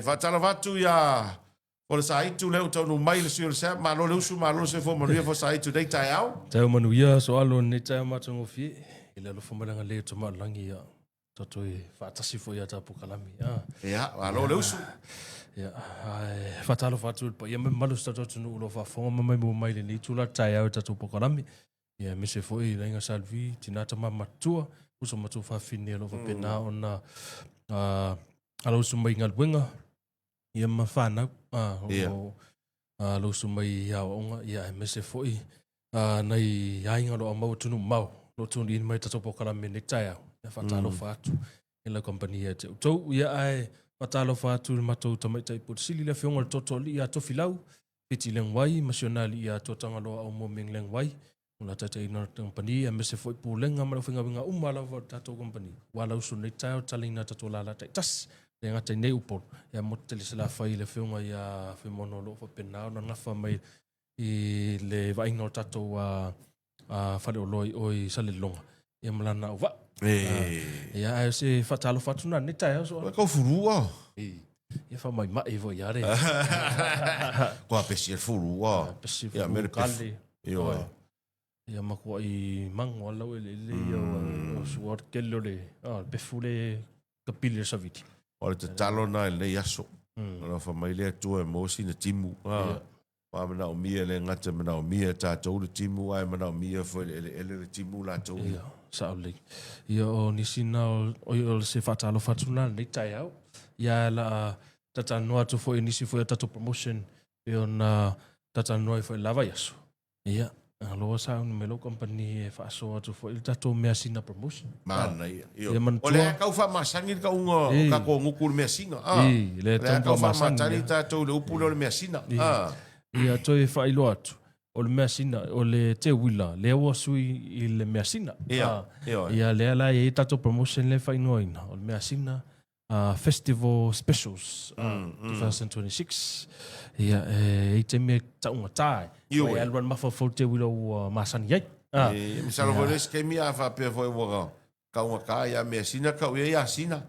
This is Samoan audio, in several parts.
Faatalofa atu ia Folasaaitu lea ua taunuu mai le sui o le SAP. Malo le usu, malo le soifua manuia Folasaaitu i lenei taeao. Taeao manuia Soalo i lenei taeao matagofie i le alofa ma le agalelei o Tama o le Lagi ia tatou faatasi foi ia tatou kalami. Ia, malo le usu. Ia, ae faatalofa atu i le paia ma le mamalu o si tatou atunuu o lo o faafofoga ma maimoa mai i lenei itula taeao i tatou polokalame. Ia, aemaise foi le Aiga Sa Luvi, tina tama matutua, uso ma tuafafine o lo o faapena ona alausu mai i galuega ia ma fanau o alausu mai i aoaoga, ia aemaise foi nai aiga o lo o aumau atunuu mamao o lo o tune in mai i tatou polokalame i lenei taeao. Ia, faatalofa atu i lau kamupani ia te outou. Ia, ae faatalofa atu i le matou tamaitai Pule Sili, le Afioga i le Tootooalii ia Tofilau Fiti Leguai ma si ona alii ia Tuatagaloa Aumua Ming Leguai, o la taitaiina o le kamupani, aemaise foi pulega ma le aufaigaluega uma lava o le tatou kamupani, ua alausu i lenei taeao taliina tatou lala taitasi. Le gata i nei Upolu, ia motu tele Salafai i le afioga ia Fuimaono o lo o faapena ona nafa mai i le vaaiga o le tatou faleoloa i o i Salelologa, ia ma lana auvaa. Ia, ae o se faatalofa atu lena i lenei taeao. Ua kau fulu Ia faamaimai foi ia le. Kua pesi e fulu a. Pesi fulu kale. Ioe. Ia makuai mango ala eleele ia o sua tele o le pefu le kapili le savili. O le tatalo na i lenei aso. Alofa mai le Atua e maua sina timu. Ua manaomia e le gata e manaomia e tatou le timu ae manaomia foi e le eleele le timu latou ia. Ia, sao lelei. Ia, o nisi na o, o se faatalofa atu na lenei taeao. Ia, ae la talatalanoa atu foi i nisi foi o tatou promotion pei ona talatalanoa ai foi i le la vaiaso. Ia, aloa sauni mai lou kamupani e faasoa atu foi le tatou measina promotion. Manaia. Io. Ia manatua. O lea e tau faamasani le tauga o tatou gutu i le measina. I, lea e tau faamasani. Tau tatou i le upu lea o le measina. Ia, toe faailoa atu, o le measina, o le teuila, lea ua sui i le measina. Ia, ia, lea la e i ai tatou promotion lea e faaigoaina, o le measina Festival Specials 2026. Ia, e i taimi e taugata ai. Ioe. E alu alu mafaufau te uila ua masani ai. E, masalo foi le isi taimi a faapea foi ua taugata ia measina tau i ai ia Sina.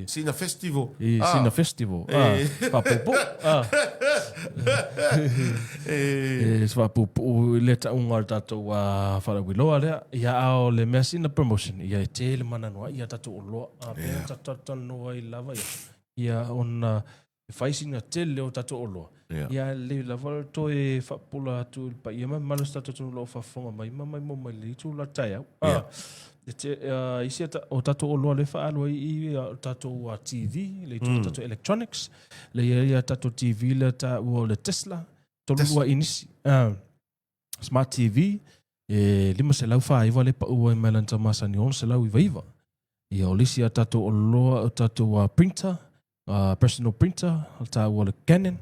Sina Festival. I, Sina Festival. Faapuupuu. E, se faapuupuu i le tauga o le tatou faalauiloa lea. Ia, a o le measina promotion, ia e tele mananoa ai ia tatou oloa. A pea yeah. tatou talanoa ai lava ia, ia ona e fai sina tele o tatou oloa. Yeah. Ia lelei lava le toe faapula atu i le paia ma mamalu o se tatou atunuu o lo o faafofoga mai ma maimoa mai le itula taeao. Yeah. E te, isi o tatou oloa lea faaalu ai i o tatou TV, le itu mm. tatou electronics, le i ai tatou TV lea taua o le Tesla, 32 inisi. Smart TV, e 549 le pau ai mai lana tamasani 699. Ia, o le isi a tatou oloa, o tatou printer, personal printer, o taua le Canon,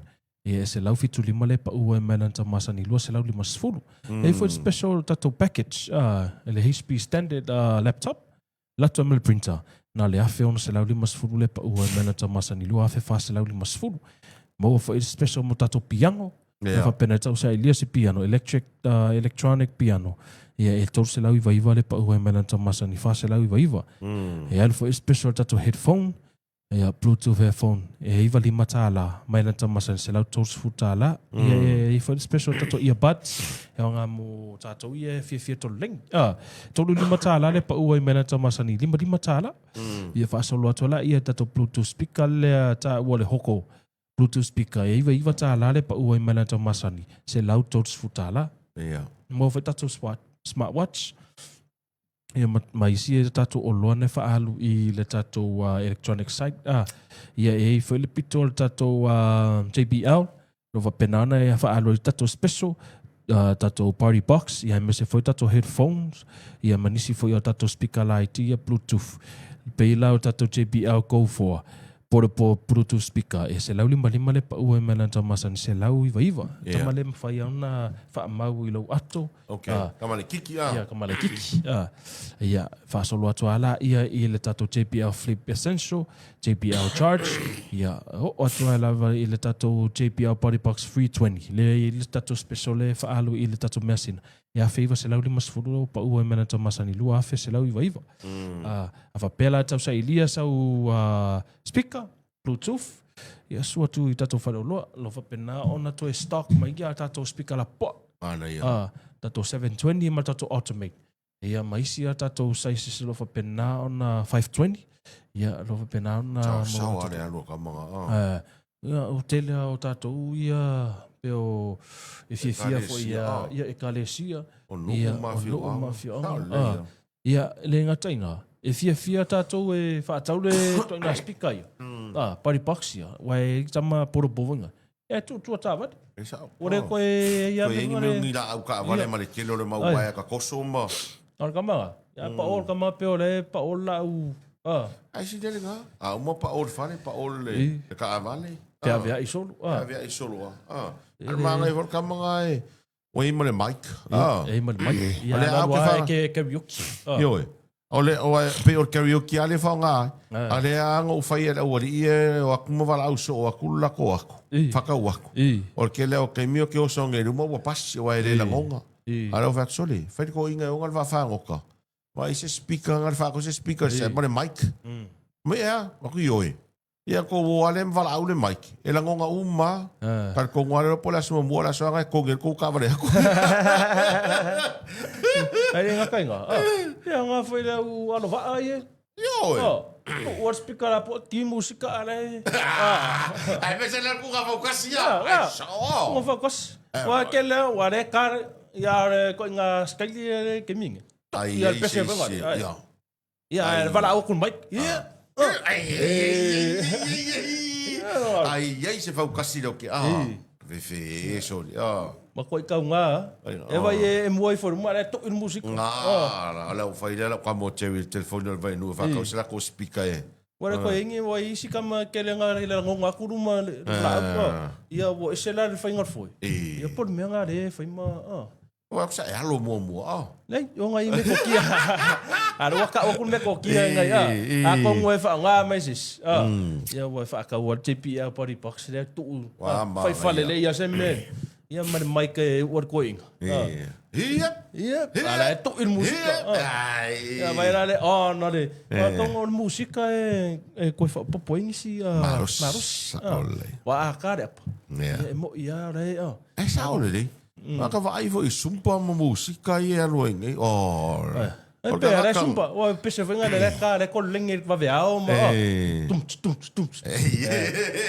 ia e 175 le pau ai mai lana tamasani 250. E i foi special tatou package, le HP standard laptop, Lato ai ma le printer, na le 1650 le pau ai mai lana masani 2450. Maua foi le special mo tatou piano. Yeah. E faapena e tau sailia se piano, electric, electronic piano. Ia e 399 le pau ai mai lana masani 499. E alu foi le special tatou headphone, Ia, Bluetooth headphone, e $95 mai lana masani $130. Ia, e i ai foi le special tatou earbuds, e aoga mo tatou ia e fiafia tololengi. Ah, $35 le pau ai mai lana masani $55. Ia, faasolo atu ai la ia tatou Bluetooth speaker lea taua le Hoko Bluetooth speaker, e $99 le pau ai mai lana masani $130. Ia. Maua foi tatou smartwatch. Ia ma, ma isi e tatou oloa na faaalu i le tatou electronic site. Ah, ia e i foi le pito o le tatou JBL, lo faapena ona e faaalu ai tatou special, tatou party box, ia aemaise foi tatou headphones, ia ma nisi foi o tatou speaker laiti ia Bluetooth. Pei la o tatou JBL Go 4 portable Bluetooth speaker, e 155 le pau ai mai lana tau masani 199. Yeah. Tama le mawhai ona whaamau i lou ato. Okay. Ka male kiki a. Ia, ka male kiki. Ia, faasolo atu a la ia i le tatou JBL Flip Essential, JBL Charge. Ia, oo atu ai lava i le tatou JBL Body Box 320. Le i le tatou special le faaalu i le tatou measina. E 1950 ua pau ai mai lana tau masani 2199. A faapea la tau sailia sau speaker, Bluetooth. Ia sua atu i tatou faleoloa, lo faapena ona toe stock mai ia tatou speaker lapoa. Manaia. Ah, tatou 720 ma tatou automate. Ia ma isi a tatou sizes o lo faapena ona 520. Ia o lo faapena ona Sao sao a le alu a kamaga. Ah. Ah, ia o tele o tatou ia pe o e fiafia foi ia ia ekalesia. O nuu ma afioaga. O nuu ma afioaga. Ah. Ia, e le gata i ina, e fiafia tatou e faatau le ituaiga speaker ia, a, party box ia, aua e i tama portable foi Ia, e tuutua taavale. E sao. Ua le koe ia Toe mea ni mea ni laau kaavale ma le tele o le mau waea katoso ma... O le kama, ia pao le kama pe o le pao le laau, a. Ai si lele nga. A uma pao le fale, pao le kaavale. Te aveai solo. Te aveai solo, a. A le maangai foi le kama nga e... Ua i ma le mic. Ah. E i ma le mic. Ia, O le alu au ke lava wha- e ke karaoke. Ah. Ioe. O le, o e, pei o le karaoke a le whaonga ai. Ah. A le a ngo whai e le auali i e o aku ma wala au so o aku lako aku. I. Whakau aku. I. O le kele o ke mio ke o songe luma ua pasi o e le langonga. I. A le o whak sole. Whai ko inga e onga le whawhangoka. Wa i se speaker nga le whako se speaker se ma le mic. Me ea, aku ioe. Ia ko wo ale ma walaau le mic. E langonga uma. Ka ko ngwa le po la suma mua la soanga e konge ko ka vale aku. Ai le ngaka inga. Ah. Ia nga foi le u alo vaa ie. Ioe. Ah. O speaker la po ti musika ale. Ah. Ai me se le ku ka focus ia. Ah, Ai ah. sao. Ko focus. Wa ke le wa le ka ia le ko inga skaili le ke minga. Ai Ia ai pese se venga. se. Ai. Ia. Ia Ai. walaau aku mic. Ia. Ai ai ai se faukasi leo ke ah. Fefe sorry. Ah. Ma koe kau ngā. Ai, E vai e mua i wharuma, le to'i le musika. Ngā, la la fai la ka mo te telefone le vai nu fa ka se la ko speaker e. Wara koe ingi wa isi kama ke le ngā le ngonga kuruma le la Ah. Ia wo ese la le whainga foi. E. Ia por mea ngā re whai ma. Ah. O aku sa e alo mua mua. Ah. Nei, o ngai me ko kia. A roa ka o me ko kia ngai a. Eh, A ko ngoe wha ngā mai sis. Ah. Ia wo wha ka wa JPL body box le tu. Wa, ma, Whai whale ia. le ia se me. Ia ma le mic e ua koe inga. E. Ia. Ia, ala e tu il musika. Ai. Ia vai la le oh no le. A ko o musika e e koe wha popo ingi si Maros. Maros. Ole. Wa a ka re apa. Ia. Ia e mo ia re a. E sao le le. Ma ka vaai foi sumpa ma musika i e alo ai nei. Oh. E pe re sumpa, o pese venga le ka le ko lenge va ve ao ma. E. Tum tum tum.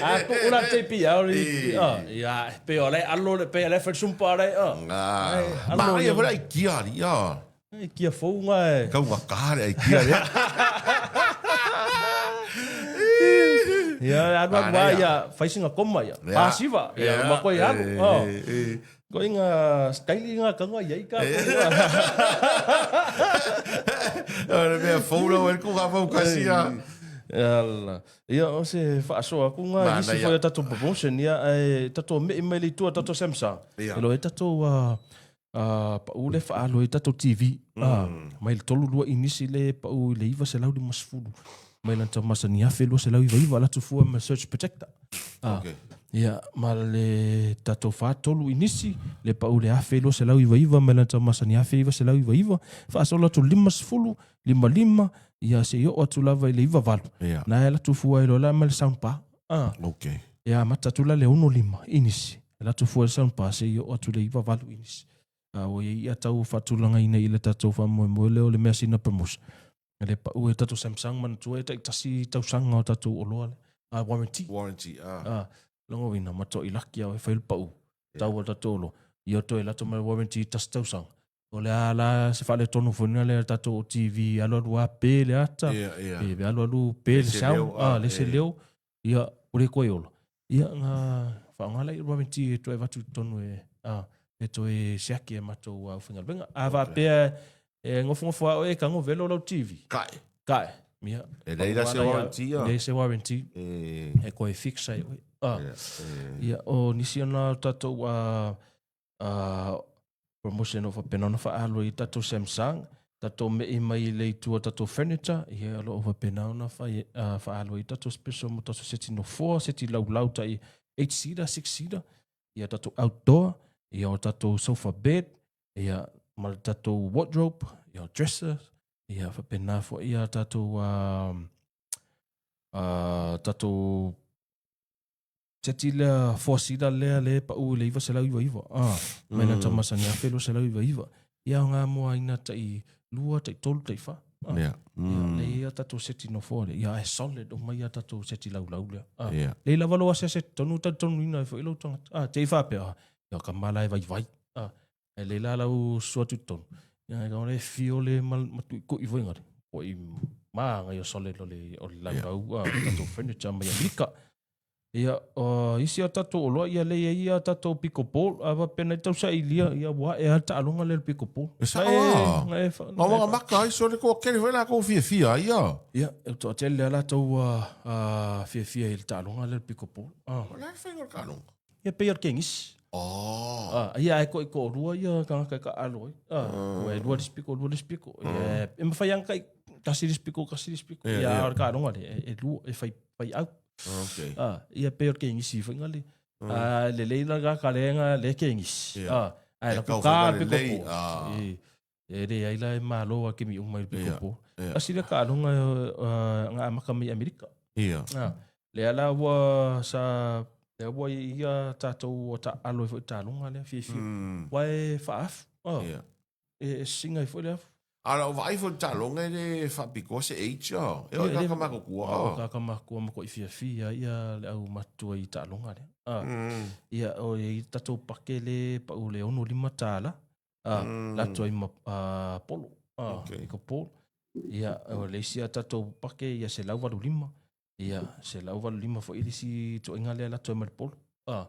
A ko ula te pi ao ri. A ia pe o le alo le pe le fe sumpa re a. Ah. Ma ai foi ai kia ri. Ah. E kia fou nga e. Kau ngā kāre ai kia ri. Ia alu alu Ah, a ia. ia faisinga koma ia. Ia. Pasiva ia ma koe alu. E, e. Ko inga skaili nga kanga ia i ka. O le mea fou lau e ku ka fau kasi ia. Ala. Ia o se whaasoa ku ngā Mana isi ia. foi o tatou promotion ia e tatou me mai le tua tatou Samsung. Ia. E lo e tatou pau le whaalo e tatou TV. Mai le tolu lua inisi le pau i le iwa se lau lima sefulu. Mai lanta masa ni afe lua se lau iwa iwa latu fua ma search protector. Okay. Ia, ma le tatou whātolu inisi, le pau le afe lua se lau iwa iwa, mai lanta masa ni afe iwa se lau iwa iwa. Whaasola atu lima sefulu, lima lima, ia se i o atu lava i le iwa valu. Ia. Na e latu fua i lola ma le sound bar. Ah. Okay. Ia, mata atu la le ono lima, inisi. E latu fua i le sound bar se i o atu le iwa valu inisi. Ah, o ia ia tau whaatulanga ina i le tatou whamoemoe leo le mea sina promotion. Le pau e tatou Samsung manatua e taitasi tausaga o tatou oloa le. Ah, warranty. Warranty. Ah. Ah, longo wina mato i laki au e whai le pau. Tau o tatou oloa. Ia toe lato mai warranty tasi tausaga. O le a la se whaale tonu whanua le tatou TV alu alu a pe le ata. Ia, ia. Pe alu alu pe le se sound. leo, Ah, ah, le se eh. leo. Ia, ore koe ola. Ia, ngā whaangala i warranty e toe watu tonu e, ah, e toe siaki e matou au whingalwenga. A wha pea e ngofongofo ao e kango velo lau TV. Kai. Kai. Mia. E leila se warranty ia. Leila se warranty. E. E koe fix ai oe. Ah. Ia. E. Ia, o nisi ona tatou promotion o whapena ona whaalo i tatou Samsung, tatou me i mai le itua tatou furniture, ia alo o whapena ona whaalo i tatou special mo tatou seti no 4, seti lau lau tai 8-seater, 6-seater, ia tatou outdoor, ia o tatou sofa bed, ia ma le tatou wardrobe, ia o dresser, ia whapena fo ia tatou tatou Seti lea four-seater lea lea e pau i le 999, ah, mai lana tau masani 1299. Ia aoga mo aiga tai lua, tai tolu, tai fa. Ah. Yeah. Ia, lea e i ai a tatou seti nofoa lea. Ia, ae solid uma ia tatou seti laulau lea. Ah. Yeah. Lei lava lou asiasi atu tonu talitonuina ai foi lou tagata. Ah, te i faapea, ah, ia ka mala e vaivai. Ah, ae lei la lau susu atu i totonu. Ia, e ole fio le ma, ma tuikui foi ngare. Po i māngai o solid o le, o le laulau, ah, o tatou furniture mai Amerika. Ia, o isi a tatou oloa, ia lei ai ia tatou pickleball, a faapea na i tausailia, ia ua ae lava le taaloga lea o le pickleball. E sao a. Na e fa- Na wanga maka ai sole ko kele foi la ko fiafia ai ia. Ia, e toatele lava latou a fiafia i le taaloga lea o le pickleball. Ah. O le a le faiga o le taaloga? Ia, pei o le tenisi. Oh. Ah, ia, ae koʻikoʻolua ia tagata e taaalo ai. Ah, ua e lua le isi piko, lua le isi piko. Ia, e mafai lava ona tai tasi le isi piko, tasi le isi piko. Ia, Ia, ia. a o le taaloga lea, e lua, e fai, fai au. Okay. Ah, ia pei o le tenisi foi na le. Ah, lelei la ka kalenga le tenisi. Ia. Ah, ae E la kau ka whai le lelei, pickleball. ah. E, e leai la e malo a ke mi uma i le pickleball. Ia, ia. Kasi le taaloga nga amata mai Amerika. Ia. Ah, lea la ua sa lea ua i ia tatou ua taalo ai foi i le taaloga lea fiafia. Ua e faaafu. Ah. Ia. E singa ai foi le afu. A lau vaai foi i le taaloga e le faapitoa se age ah. E oo i Ia, kaka matutua ah. ah. Kaka matutua ma koʻi fiafia ia le au matutua i taaloga lea. Ah. Ia, o e i tatou pake le pau le $65 ah, latou ai ma ah, polo. Ah, Okay. i ka polo. Ia, o le isi a tatou pake ia $185. Ia, $185 foi le isi ituaiga lea latou ai ma le polo. Ah,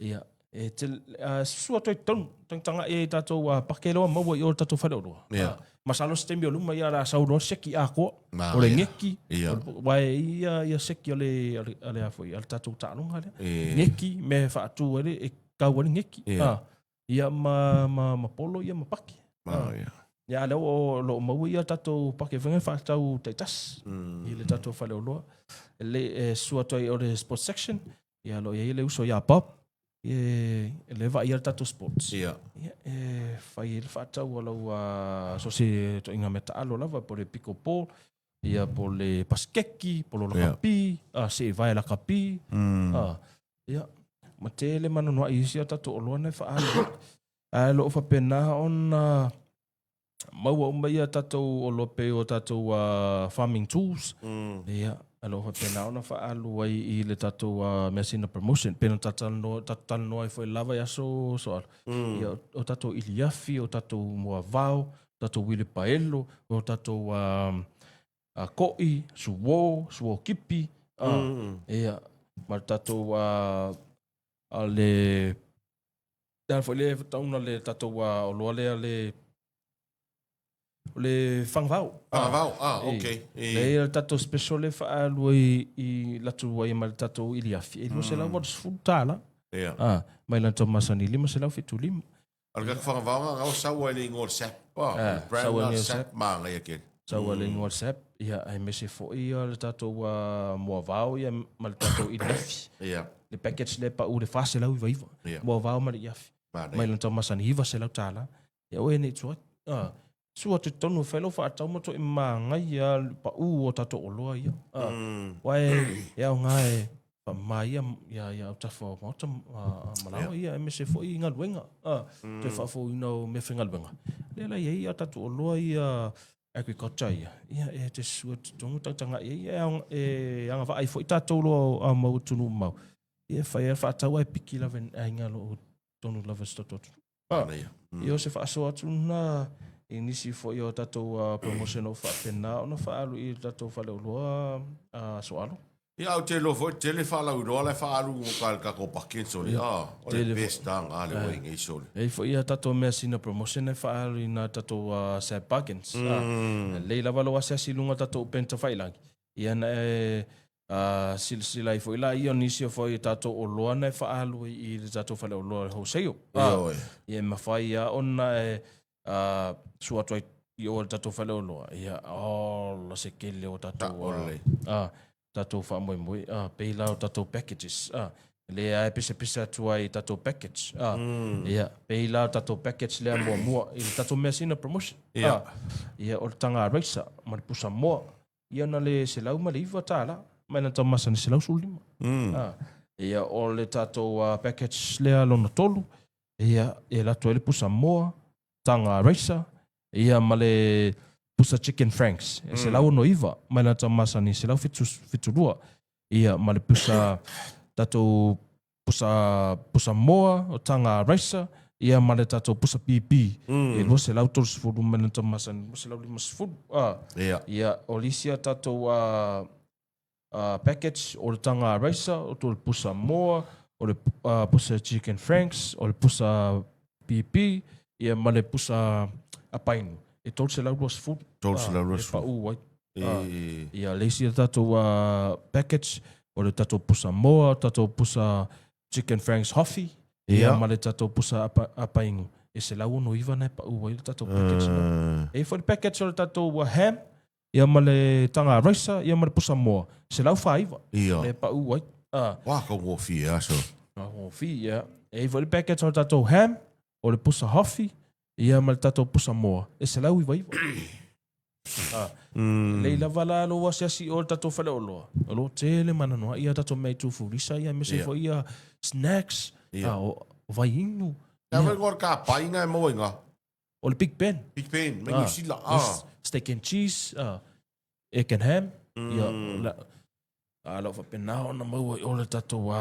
Ia, e te, uh, susu atu ai totonu, tangitagaʻi ai tatou uh, pake loa maua i o le tatou faleoloa. Ia. Ah, masalo se taimi o luma ia o le a sau loa le seki atoa, Ma, o le ia. ngeki, Ia. o le, aua e i ia, ia seki o le, o le, o le a foi, o le tatou taaloga lea. E. Ngeki, mea e faatu ai le, e kau ai le ngeki. Ia. Ah, ia ma, ma, ma polo ia ma pake. Ma, ia. Ia, a lea ua o lo o maua ia tatou pake foi e faatatau taitasi i le tatou faleoloa. E le, e susu atu ai o le sports section, ia o lo o i ai le uso ia Bob, e, e le vaaia le tatou sports. Ia. Ia, e fai ai le faatau o lau uh, so se ituaiga mea taalo lava, po o le pickleball, ia po o le pasikeki, po o le lakapi, yeah. se i vae lakapi. Ah, ia, ma tele manoanoaʻi i isi a tatou oloa na e faaalu. Ae o lo o faapena ona maua uma ia tatou oloa pei o tatou uh, farming tools. Ia, o lo o faapena ona faaalu ai i le tatou uh, measina promotion. Pei ona tatou talanoa ai foi lava i aso soalo. Ia, o tatou iliafi, o tatou moavao, o tatou uilipaelo, o tatou uh, uh, koʻi, suo, suo kipi. Uh, Ia, ma le tatou uh, a le Le a foi le tauna le tatou oloa lea le o le fagavao. Fagavao, ah, ok. E le tatou special le faaalu ai i latu ai ma le tatou iliafi e $280. Ia. Ah, mai lana tau masani $575. O le kaka fagavao nga ngau sau ai le ingoa o le sap. Ah, Ah, le brand sau ai nga le sap maangaia kele. Sau ai le ingoa o le sap, ia aemaise foi le tatou moavao ia ma le tatou iliafi. Ia. Le package lea e pau i le $499. Ia. Moavao ma le iafi. Manaia. Mai lona tau masani $900. Ia oe nei tua. Ah, sua atu i totonu e fai lau faatau ma toi māngaia le pau o tatou oloa ia. Ah, Aua e aoga e faamama ia ia ia autafa o maota ma laoa ia aemaise foi i galuega. Ah, toe faafouina o meafaigaluega. Lea la e i ai a tatou oloa ia agriculture ia, ia e te sua totonu tagatagai ai, e aoga e agavaa ai foi tatou loa a mau atunuu mamao. Ia e fai ai le faatau ae piki lava i aiga o lo o totonu lava o si tatou atunuu. Manaia. Ia o se faasoa atu lena i nisi foi o tatou promotion o faapena ona faaalu i tatou faleoloa aso alo. Ia ou te iloa foi tele faalauiloa la e faaalu mo ka le tatou package sole. Ah, o le Tele best a le ua inei sole. E i ai foi ia tatou mea sina promotion e faaalu i na tatou sad bargains. Lelei lava lou asiasi i luga o tatou upega tafailagi, ia na e silasila ai foi laia o nisi o foi tatou oloa na e faaalu ai i le tatou faleoloa wholesale. Ioe. Ia e mafai lava ona e sua atu ai i o i le tatou faleoloa, ia ola se tele o tatou tatou faamoemoe, pei la o tatou packages. Lea e pisapisa atu ai i tatou package. Ia, pei la o tatou package lea muamua i le tatou measina promotion. Ia, o le taga racer ma le pusa moa, ia na le $109 mai lana tau masani $115. Ia, o le tatou package lea lona tolu, ia, e alu atu ai le pusa moa, taga raisa, ia ma le pusa chicken franks, e 169 mai lana tau masani 172. Ia, ma le pusa tatou pusa pusa moa o taga raisa, ia ma le tatou pusa pipi, e 230 mai lana tau masani 250. Ia. Ia, o le isi a tatou package o le taga raisa, o le pusa moa, o le pusa chicken franks, o le pusa pipi, ia ma le pusa apainu. E 320. 320. E pau ai. Ia, le isi tatou package, o le tatou pusa moa, o tatou pusa chicken franks hofi, ia ma le tatou pusa apainu. E 169 na e pau ai le tatou package. E i foi le package o le tatou ham, ia ma le taga raisa, ia ma le pusa moa, 149. Ia. Le pau ai. Ah. Wā, kaugofie aso. Kaugofie, ia. E i foi le package o le tatou ham, o le pusa hofi, ia ma le tatou pusa moa, e 199. Ah. Lei lava la lou asiasi i o le tatou faleoloa, o lo o tele ma anoanoai ia tatou mea i tufurisa, ia aemaise Ia. foi ia snacks, Ia. ah, o vai inu. Ia wai ngō ka painga e maua i ngā. O le Big Ben. Big Ben, mai New Zealand. Ah. Steak and cheese, egg and ham. Ia, la, a lau faapena ona maua i o le tatou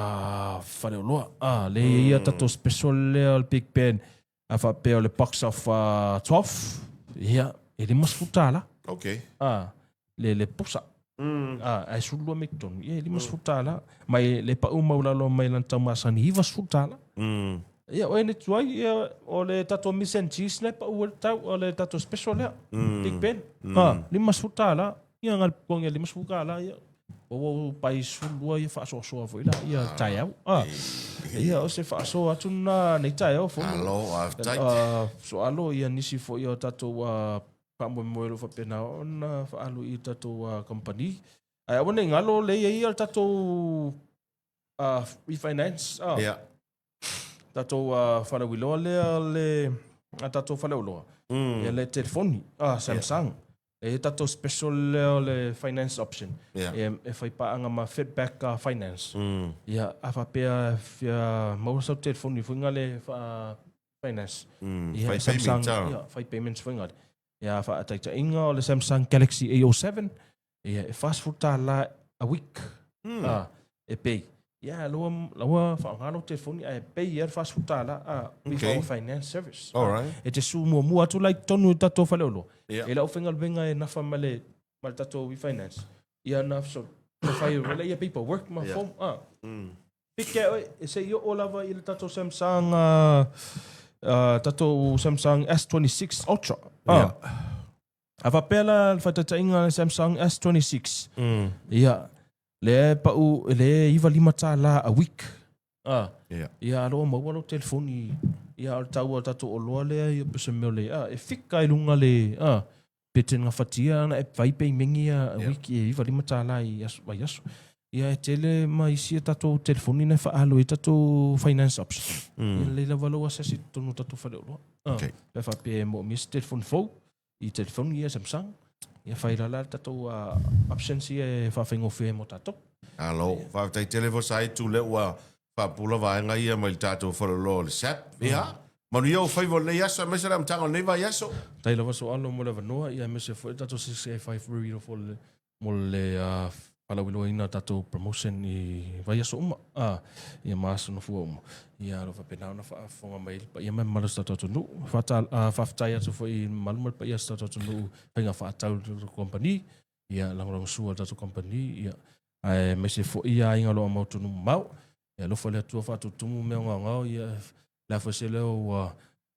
faleoloa. Ah, le ia tatou special lea o le Big Ben. A faapea o le box of 12, ia, e $50. Okay. Ah, le pusa. Ah, ae 12 mai totonu, ia e $50. Mai le pau maualalo mai lana tau masani $90. Ia, o e tuai, ia, o le tatou mise and cheese lea pau ai le tau, o le tatou special lea, Big Ben. Ah, $50. Ia, nga le puangi e $50, ia. Ua ua pai 12 ia faasoasoa foi la, ia taeao. Ah, ia, o se faasoa atu na nei taeao foi. Alo, faafetai. Ah, soalo ia nisi foi o tatou faamoemoe o lo o faapena ona faaalu i tatou kamupani. Ae aua ne i galo le i ai le tatou refinance, tatou faleuiloa lea le a tatou faleoloa, ia le telefoni, Samsung. E i ai tatou special lea o le finance option. E fai paaga ma Fitback Finance. Ia, a faapea e fia maua sau telefoni foi ngale faa finance. Ia, Fai Samsung, payments, ah. ia, fai payments foi ngale. Ia, faataitaiga o le Samsung Galaxy A07, ia, e $40 a week. Ah, e pay. Ia, laua, laua faaaoga lou telefoni, ae pay ia le $40 ah, with our finance service. All right. E te su muamua atu la i totonu i tatou faleoloa. Ia. E le aufaigaluega e nafa ma le, ma le tatou refinance. Ia na so, na fai wala ia paperwork ma form. Ah. Pike oe, e se i oo lava i le tatou Samsung, tatou Samsung S26 Ultra. Ia. A faapea la le faataitaiga le Samsung S26. Ia, lea e pau, lea e $95 a week. Ah. Ia. Ia, aloa maua lou telefoni. Ia, o le tau o le tatou oloa lea, ia, pe se mea o le, ah, e fika i luga le, ah, pe te gafatia ana e fai peimengi ia wiki e $95 i aso vaiaso. Ia e tele ma isi a tatou telefoni na e faaalu ai tatou finance option. Ia lelei lava lou asiasi i totonu o tatou faleoloa. Okay. Pe faapea e moomia se telefoni fou, i telefoni ia Samsung, ia fai lala le tatou options ia e faafaigofie ai mo tatou. Alo, faafetai tele fo sa itu lea ua faapula vaega ia mai le tatou faleoloa o le SAP. Ia, manuia ou faiva o lenei aso aemaise le amataga o lenei vaiaso. Faafetai lava Soalo mo le avanoa, ia aemaise foi le tatou 6A5 Burrito for le mo le faalauiloaina o tatou promotion i vaiaso uma, ia ma aso nofua uma. Ia o lo o faapena ona faafofoga mai le paia ma le mamalu o si tatou atunuu. Faafetai atu foi i le mamalu ma le paia o si tatou atunuu faiga faatau i le tatou kamupani, ia lagolagosua i le tatou kamupani, ia aemaise foi ia aiga o lo o mautonu mamao. Ia alofa le Atua faatutumu mea ogaogao, ia le a foi se leo ua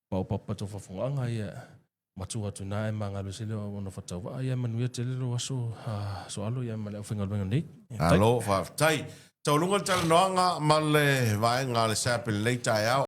paopapa tou faafofogaaga, ia matua atu ina ae magalo se leo auauna faatauvaa. Ia manuia tele lou aso Soalo ia ma le aufaigaluega nei. Malo faafetai. Taualuga le talanoaga ma le vaega a le SAP i lenei taeao.